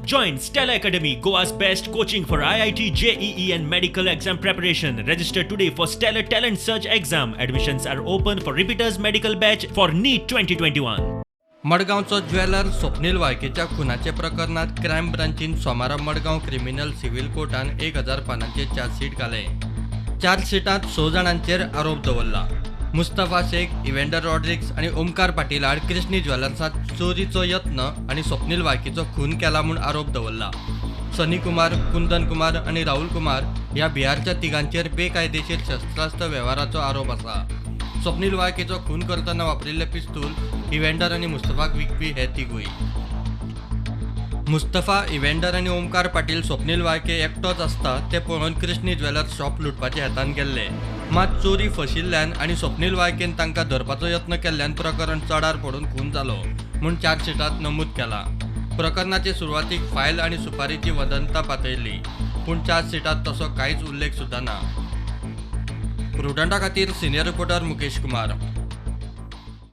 Join Stellar Academy, Goa's best coaching for IIT, JEE and medical exam preparation. Register today for Stellar Talent Search exam. Admissions are open for repeaters medical batch for NEET 2021. मडगांवचो jeweller Swapnil वाळकेच्या खुनाचे प्रकरणात crime ब्रांचीन सोमारा Madgaon criminal civil कोर्टान 1000 पानांचे chargesheet घालें. चार्जशीटांत 6 जाणांचेर आरोप दवरला. मुस्तफा शेख, इव्हेंडर रॉड्रिक्स आनी ओमकार पाटील आड कृष्णी ज्वेलर्सांत चोरीचो यत्न आनी स्वप्नील वाळकेचो खून केला म्हूण आरोप दवरला. सनी कुमार, कुंदन कुमार आनी राहुल कुमार ह्या बिहारच्या तिगांचेर बेकायदेशीर शस्त्रास्त्र वेव्हाराचो आरोप आसा. स्वप्नील वाळकेचो खून करतना वापरिल्लें पिस्तूल इव्हेंडर आनी मुस्तफाक विकपी हे तिगूय. मुस्तफा, इव्हेंडर आनी ओमकार पाटील स्वप्नील वाळके एकटोच आसता ते पळोवन कृष्णी ज्वेलर्स शॉप लुटपाच्या हेतान गेल्ले. मात चोरी फशिल्ल्यान आनी स्वप्नील वाळकेन तांकां धरपाचो यत्न केल्ल्यान प्रकरण चडार पडून खून जालो म्हूण चार्जशीटांत नमूद केलां. प्रकरणाचे सुरवातीक फायल आनी सुपारीची वदंता पातळिल्ली, पूण चार्जशीटांत तसो कांयच उल्लेख सुद्दां ना. प्रुडंटा खातीर सिनियर रिपोर्टर मुकेश कुमार.